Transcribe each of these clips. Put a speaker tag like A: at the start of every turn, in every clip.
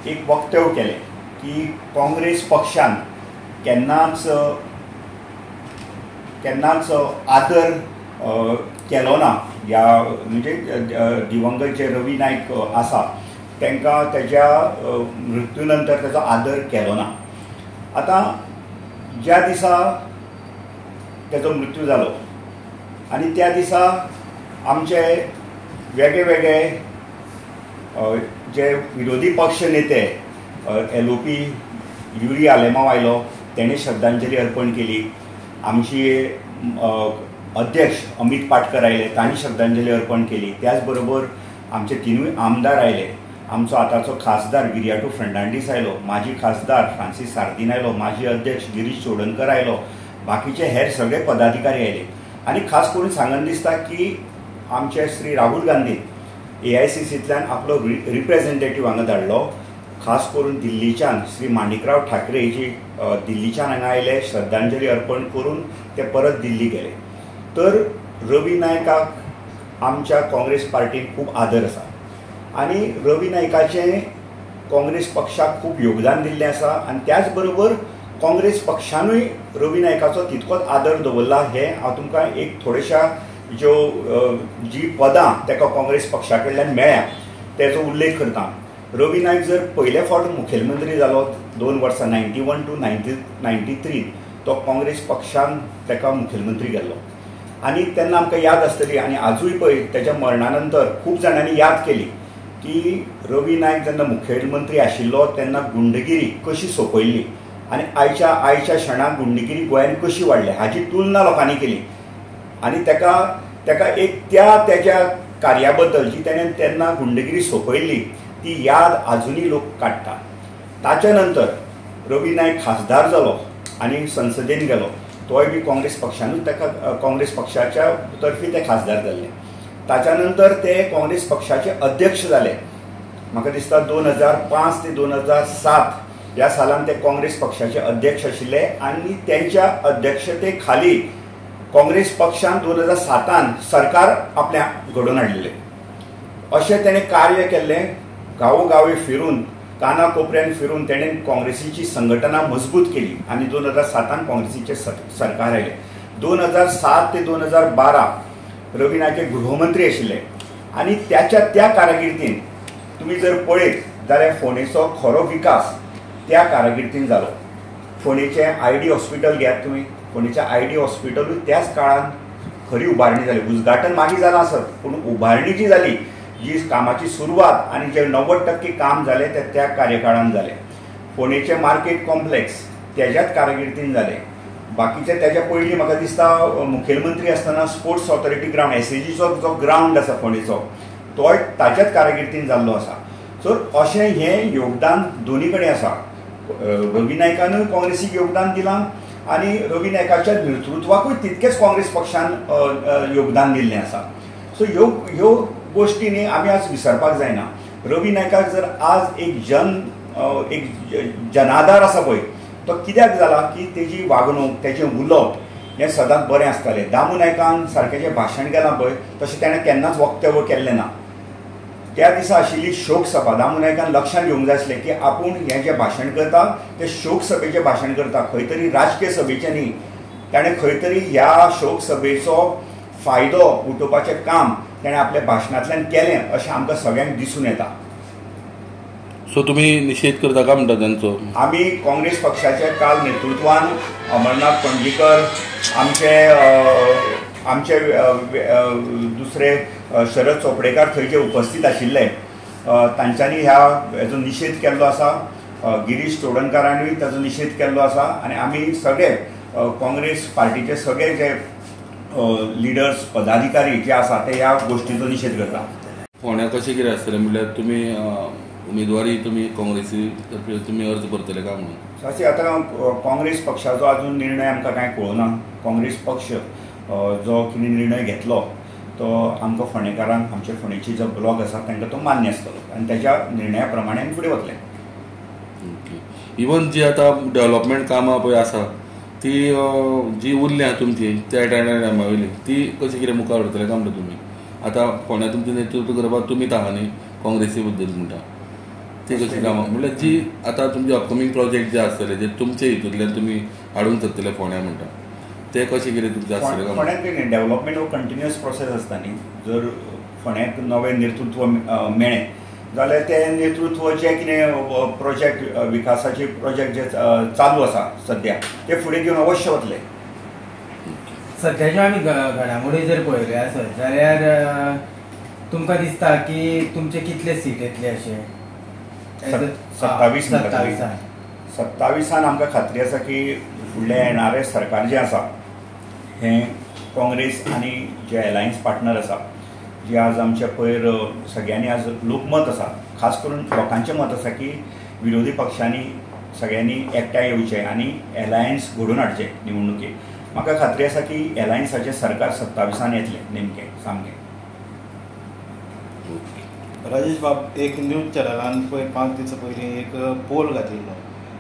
A: एक वक्तव्य केलें की काँग्रेस पक्षान केन्नाच केन्नाच आदर केलो ना ह्या म्हणजे दिवंगत जे रवी नायक आसा तांकां तेज्या मृत्यू नंतर तेजो आदर केलो ना. आतां ज्या दिसा तेजो मृत्यू जालो आनी त्या दिसा आमचे वेगळे वेगळे जे विरोधी पक्ष नेते LOP Yuri Alemao आयलो, तेणें श्रद्धांजली अर्पण केली. आमची अध्यक्ष अमीत पाटकर आयले, तांणी श्रद्धांजली अर्पण केली. त्याच बरोबर आमचे तिनूय आमदार आयले. आमचो आतांचो खासदार विरियाटो फर्नांडीस आयलो, माजी खासदार फ्रांसीस सार्दीन आयलो, माजी अध्यक्ष गिरीश चोडणकर आयलो, बाकीचे हेर सगळे पदाधिकारी आयले. आनी खास करून सांगन दिसता की आमचे श्री राहुल गांधी AICCतल्यान आपलो रिप्रेझेंटेटीव हांगा धाडलो. खास करून दिल्लीच्यान श्री माणिकराव ठाकरे जी दिल्लीच्यान हांगा आयले, श्रद्धांजली अर्पण करून ते परत दिल्ली गेले. तर रवी नायकाक आमच्या काँग्रेस पार्टीन खूब आदर आसा आनी रवी नायकाचें काँग्रेस पक्षाक खूब योगदान दिल्लें आसा आनी त्याच बरोबर काँग्रेस पक्षानूय रवी नायकाचो तितकोच आदर दवरला. हें हांव तुमकां एक थोडेश्या ज्यो जी पदां ताका काँग्रेस पक्षा कडल्यान मेळ्ळ्या तेजो उल्लेख करता. रवी नायक जर पयले फावट मुखेलमंत्री जालो 2 वर्सां 91 to 93 तो काँग्रेस पक्षान ताका मुखेलमंत्री केल्लो आनी तेन्ना आमकां याद आसतली आनी आजूय पळय तेज्या मरणा नंतर खूब जाणांनी याद केली की रवी नायक जेन्ना मुखेलमंत्री आशिल्लो तेन्ना गुंडगिरी कशी सोंपयल्ली आनी आयच्या क्षणाक गुंडगिरी गोंयांत कशी वाडल्या हाजी तुलना लोकांनी केली. आनी ताका ताका एक त्या तेज्या कार्या बद्दल जी तेणें तेन्ना गुंडगिरी सोंपयल्ली ती याद आजुनूय लोक काडटा. ताच्या नंतर रवी नायक खासदार जालो आनी संसदेन गेलो, तोय बी काँग्रेस पक्षानूच ताका काँग्रेस पक्षाच्या तर्फी ते खासदार जाल्ले. ताच्या नंतर ते काँग्रेस पक्षाचे अध्यक्ष जाले. म्हाका दिसता 2005 ते 2007 ह्या सालान ते काँग्रेस पक्षाचे अध्यक्ष आशिल्ले आनी तेंच्या अध्यक्षते खाली काँग्रेस पक्षान 2007 सरकार आपल्या घडोवन हाडिल्लें. अशें तेणें कार्य केल्लें. गांवोगांवी फिरून काना कोपऱ्यान फिरून तेणें काँग्रेसीची संघटना मजबूत केली आनी 2007 काँग्रेसीचें सरकार आयलें. 2007 ते 2012 रवी नायक गृहमंत्री आशिल्ले आनी त्याच्या त्या कारकिर्दीन तुमी जर पळयत जाल्यार फोंडेचो खरो विकास त्या कारकिर्दीन जालो. फोंडेचें ID hospital घेयात तुमी, फोंडेचें ID हॉस्पिटलूय त्याच काळान खरी उबारणी जाली. उद्घाटन मागीर जालां आसत पूण उबारणी जी जाली, जी कामाची सुरवात आनी जे 90% काम जालें ते त्या कार्यकाळान जालें. फोंडेचें मार्केट कॉम्प्लेक्स तेज्याच कारकिर्दीन जालें. बाकीचे तेज्या पयलीं म्हाका दिसता मुखेलमंत्री आसतना स्पोर्ट्स ऑथॉरिटी ग्रावंड SAGचो जो ग्रावंड आसा फोंडेचो तोय ताज्याच कारकिर्दीन जाल्लो आसा. सो अशें हें योगदान दोनी कडेन आसा. रवी नायकानूय काँग्रेसीक योगदान दिलां आनी रवी नायकाच्या नेतृत्वाकूय तितकेंच काँग्रेस पक्षान योगदान दिल्लें आसा. सो ह्यो ह्यो गोश्टी न्ही आमी आज विसरपाक जायना. रवी नायकाक जर आज एक एक जनाधार आसा पळय तो कित्याक जाला की तेजी वागणूक, तेजें उलोवप हें सदांच बरें आसतालें. दामू नायकान सारकें जें भाशण केलां पळय तशें तेणें केन्नाच वक्तव्य केल्लें ना. त्या दिसा आशिल्ली शोकसभा दामू नायकान लक्षांत घेवंक जाय आसलें की आपूण हें जें भाशण करता तें शोकसभेचें भाशण करता, खंय तरी राजकीय सभेचें न्ही. ताणें खंय तरी ह्या शोकसभेचो फायदो उठोवपाचें काम ताणें आपल्या भाशणांतल्यान केलें अशें आमकां सगळ्यांक दिसून येता.
B: सो तुमी निशेध करता काय म्हणटा तांचो?
A: आमी काँग्रेस पक्षाचे काल नेतृत्वान अमरनाथ पणजीकर, आमचे आमचे दुसरे शरद चोपडेकार थंय जे उपस्थित आशिल्ले तांच्यांनी ह्या हेजो निशेध केल्लो आसा. गिरीश चोडणकारांनी ताजो निशेध केल्लो आसा आनी आमी सगळे काँग्रेस पार्टीचे सगळे जे लिडर्स पदाधिकारी जे आसा ते ह्या गोश्टीचो निशेध करता.
B: फोंड्या कशें कितें आसतलें म्हणल्यार तुमी उमेदवारी तुमी काँग्रेसी तर्फे तुमी अर्ज करतले काय म्हणून?
A: अशें आतां काँग्रेस पक्षाचो अजून निर्णय आमकां कांय कळना. काँग्रेस पक्ष जो कितें निर्णय घेतलो तो आमकां फोंडेकारांक, आमचे फोंडेची जो ब्लॉक आसा तांकां तो मान्य आसतलो आनी तेज्या निर्णया प्रमाणे आमी फुडें वतले.
B: ओके, इवन जी आतां डेवलपमेंट कामां पळय आसा ती जी उरल्या तुमची त्या टायमा वयली ती कशी कितें मुखार व्हरतले काय म्हणटा तुमी? आतां फोंड्या तुमचें नेतृत्व करपाक तुमीच आहा न्ही काँग्रेसी बद्दल म्हणटा ती कशी कामां म्हणल्यार जी आतां तुमचे अपकमींग प्रोजेक्ट जे आसतले जे तुमचे हितूंतल्यान तुमी हाडूंक सोदतले फोंड्या म्हणटा ते कशें कितें तुमचें आसतलें?
A: फोंड्यांत कितें डेवलपमेंट हो कंटिन्युअस प्रोसेस आसता न्ही. जर फोंड्यांत नवें नेतृत्व मेळ्ळें जाल्यार तें नेतृत्व जें कितें प्रोजेक्ट विकासाचे प्रोजेक्ट जे चालू आसा सद्या ते फुडें घेवन अवश्य वतले.
C: सद्याच्यो आमी घडामोडी जर पळयल्यो आसत जाल्यार तुमकां दिसता की तुमचे कितले सीट येतले अशें?
A: 27 27 आमकां खात्री आसा की फुडलें येणारें सरकार जें आसा हें काँग्रेस आनी जे एलायन्स पार्टनर आसा जे आज आमचे पयर सगळ्यांनी आज लोकमत आसा, खास करून लोकांचें मत आसा की विरोधी पक्षांनी सगळ्यांनी एकठांय येवचें आनी एलायन्स घडोवन हाडचें निवडणुकेक. म्हाका खात्री आसा की एलायन्साचें सरकार 27 येतलें नेमकें सामकें.
D: राजेश बाब, एक न्यूज चॅनलान पयर 5 दिसां पयलीं एक पोल घातिल्लो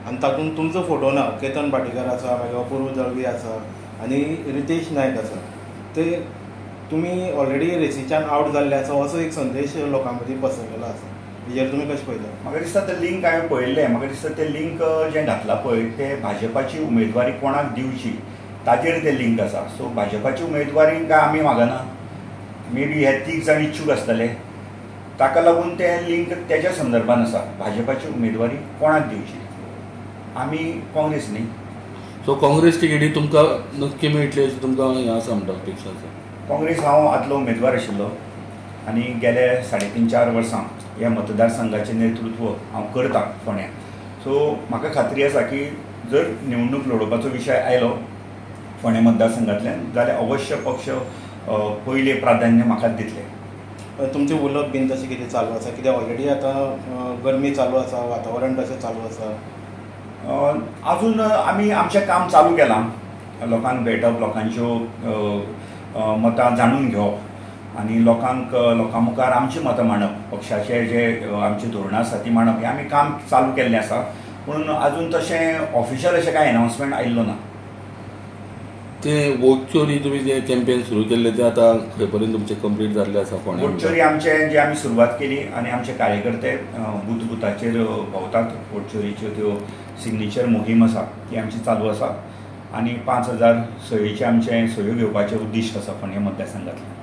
D: आनी तातूंत तुमचो फोटो ना, केतन भाटीकार आसा, मागीर अपूर्व दळवी आसा आनी रितेश नायक आसा. ते तुमी ऑलरेडी रेसीच्यान आवट जाल्ले आसा असो एक संदेश लोकां मदीं पसरलेलो आसा, हेजेर तुमी कशें पळयता?
A: म्हाका दिसता तें लिंक हांवें पळयल्लें. म्हाका दिसता तें लिंक जें घातलां पळय तें भाजपाची उमेदवारी कोणाक दिवची ताजेर तें लिंक आसा. सो भाजपाची उमेदवारी काय आमी मागना, मे बी हे 3 जाण इच्छूक आसतले, ताका लागून तें लिंक तेज्या संदर्भान आसा. भाजपाची उमेदवारी कोणाक दिवची, आमी काँग्रेस न्ही.
B: सो काँग्रेस तिकेटी तुमकां नक्की मेळटली अशें तुमकां हें आसा म्हणटा अपेक्षा आसा?
A: काँग्रेस हांव आदलो उमेदवार आशिल्लो आनी गेले 3.5-4 वर्सां ह्या मतदारसंघाचें नेतृत्व हांव करतां फोंड्यां. सो म्हाका खात्री आसा की जर निवडणूक लडोवपाचो विशय आयलो फोंड्या मतदारसंघांतल्यान जाल्यार अवश्य पक्ष पयलें प्राधान्य म्हाकाच दितले.
D: तुमचें उलोवप बीन तशें कितें चालू आसा? कित्याक ऑलरेडी आतां गरमी चालू आसा, वातावरण तशें चालू आसा.
A: अजून आमी आमचें काम चालू केलां, लोकांक भेटप, लोकांच्यो मतां जाणून घेवप आनी लोकांक लोकां मुखार आमचीं मतां मांडप, पक्षाचे जे आमची धोरणां आसा ती मांडप, हें आमी काम चालू केल्लें आसा. पूण अजून तशें ऑफिशियल अशें कांय एनावन्समेंट आयिल्लो ना.
B: ते वोट चोरी तुमी जे कॅम्पेन सुरू केल्ले ते आतां खंय पर्यंत तुमचें कंप्लीट जाल्लें आसा?
A: वोट चोरी आमचे जे आमी सुरवात केली आनी आमचे कार्यकर्ते बूथ बुथाचेर भोंवतात. वोट चोरीच्यो त्यो सिग्नेचर मोहीम आसा ती आमची चालू आसा आनी 5000 सयेचें आमचें सयो घेवपाचें उद्दिश्ट आसा फोंड्या मतदारसंघांतल्यान.